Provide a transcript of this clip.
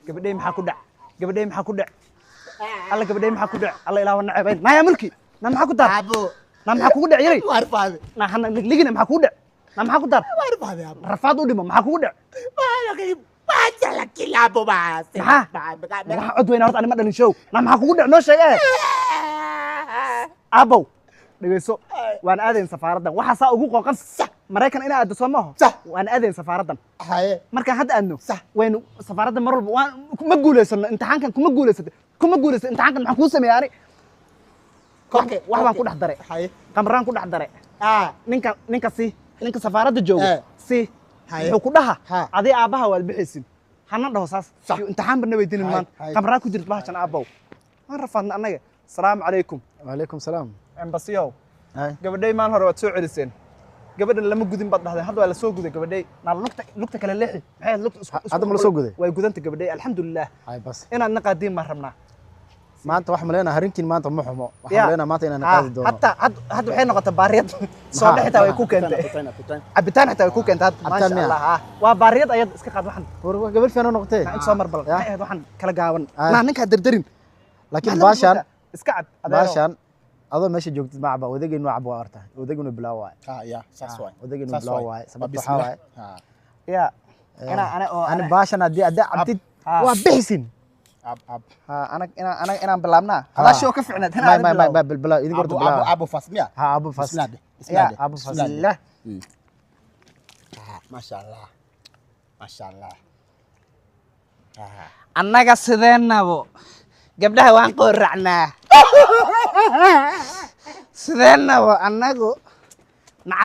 Gabadhay maxaa ku dhac? Gabadhay maxaa ku dhac? Alla, gabadhay maxaa ku dhac? Alla, ilaahu nacebayn. Naya Mulki, na maxaa ku daar? Na maxaa kugu dhac, yaray? Na hana ligligina, maxaa kugu dhac? Na maxaa ku daar? Rafaad u dhimo, maxaa kugu dhac? Maxaa waxa cod weyna? Horta ani ma dhalin show. Na maxaa kugu dhac? Noo sheeg. Ee aabow, dhegeyso, waan aadayn safaaraddan. Waxaa saa ugu qooqan Maraykan inaa aaddo, soo maaho? Waan aadayn safaaraddan. Markaan hadda aadno, waynu safaaradda mar walba waan ma guulaysano. Imtixaankan kuma guulaysatay, kuma guulaysatay imtixaankan. Maxaan kuu sameeyey ani? Wax baan ku dhex daray, qamraan ku dhex daray. Ninka si ninka safaaradda jooga si wuxuu ku dhaha, adii aabbaha waad bixaysin. Hana dhaho saas. Imtixaan bana weydiinin maanta. Qamraa ku jirta bahashan, aabbow, waan rafaadna annaga. Asalaamu calaykum. وعليكم السلام. Embasiyow. Hay. Gabadhay maalin hore waad soo celiseen, gabadhan lama gudin baad dhahdeen. Hadda waa la soo guday gabadhay. Naa lugta, lugta kale leexi. Maxay ahayd lugta Hadda ma la soo guday? Way gudanta gabadhay, alxamdulilah. Hay bas. Inaad na qaadiin baan rabnaa. Maanta waxaan maleynayaa harrintiin maanta ma xumo. Waxaan Ya. maleynayaa maanta inaan qaadi doono. Hatta hadda waxay noqotay baariyad soo dhex, xitaa way ku keentay cabitaan, xitaa way ku keentay hadda. Cabitaan maasha miya? Allah, ah. Waa baariyad ayad iska qaad waxan. War, waa gabar fiican oo noqotay. Naa inta soo mar bal. Ya. Maxay ahayd waxan kala gaaban? Ah. Naa ninkaa derderin. Laakiin Maxaa la baashan moodaa? Iska cab, adeero. Baashan adoo meesha joogtid ma caba, odayga inuu cabo waa arta. Odayga inuu bilaawo waay. Odayga inuu bilaawo waay. Sababta waxaa waaye Ya inaa ana oo ani baashan haddii cabtid waa bixisin. Ha, ana inaan bilaabnaa hadaashoo ka ficnaad inaan May bilaabo. May may bilaaw idinka horta, bilaaw. Abo fast miya? Ha, abo fast. Ya. Abo fast. Bismillah. Maasha Allah, maasha Allah. Annaga sideenabo gabdhaha waan qooracnaa, sideenabo annagu.